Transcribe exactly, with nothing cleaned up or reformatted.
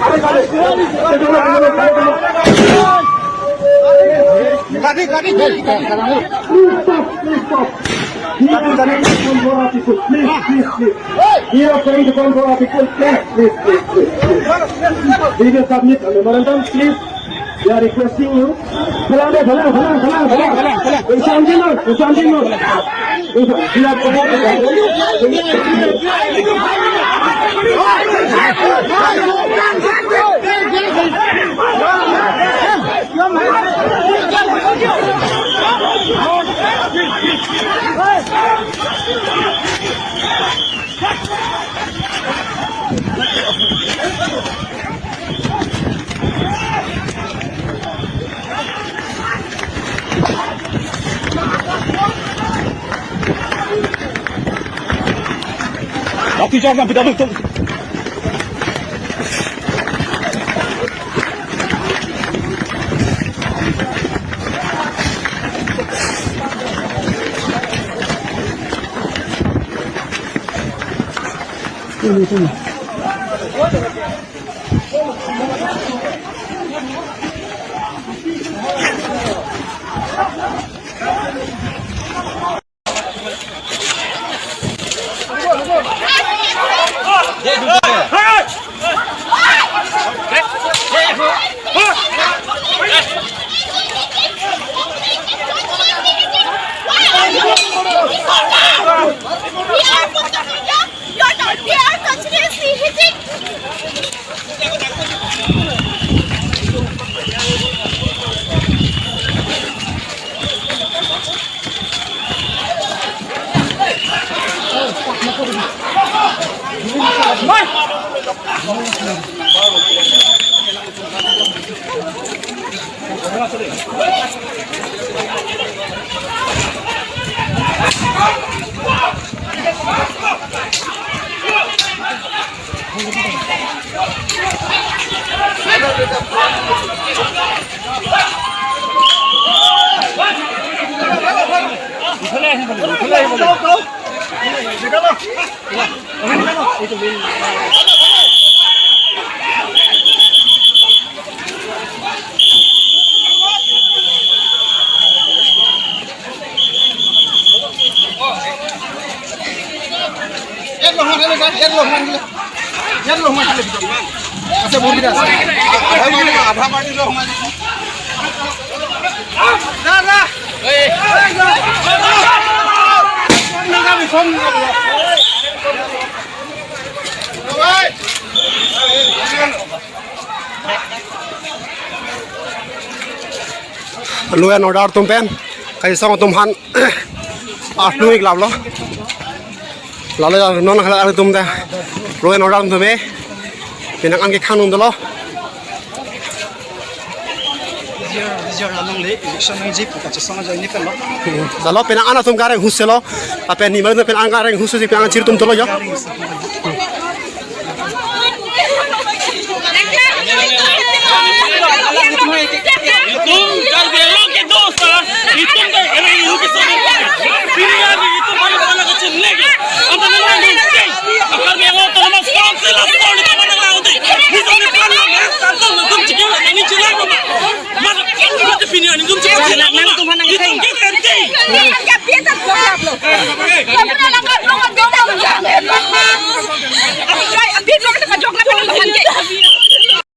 Please stop, please stop. We are trying to control our people. Please, please, please. We are trying to control our people. Please, please, please, please, please. We will submit a memorandum. Please, we are requesting you. Phelang dei, phelang, phelang, phelang, phelang. Isam dino, isam dino. Isam, we are trying to control. Lathi charge na bida tum. ইয়াত লগ মাৰিলে, ইয়াত লগ মাৰিলে, ইয়াত লগ মাৰিলে ভিতৰত। আছে, বহুত কেইটা আছে। আধা মাৰি, আধা মাৰি লগ মাৰি। যা, যা। এই। এই, যা। ফোন নাগাবি, ফোন নাগাবি। Law and order atum pen, kaisong atum aphan, arlung ik laplo. Lalo ya, non halak atum ta, law and order atum ta, penang an ke khang nung dolo. Jir, jir along le, election nangji pu kachesong ajoine pen lo. Dolo penang an atum kareng huselo, apen ni malu penang an kareng husi penang an chir atum dolo ya. Itum Karbi Anglong ke dos ta, itum ta Karbi Anglong ke dos. Pini hari itum hari pala kecil lagi. Anda nang nang nang. Karbi Anglong Autonomous Council asal itum mana nang uti. Itum ni pala nang tantu nang tum cikin nang ni cilang ma. Mana? Mana pini hari itum cikin cilang ma. Itum ke kerja.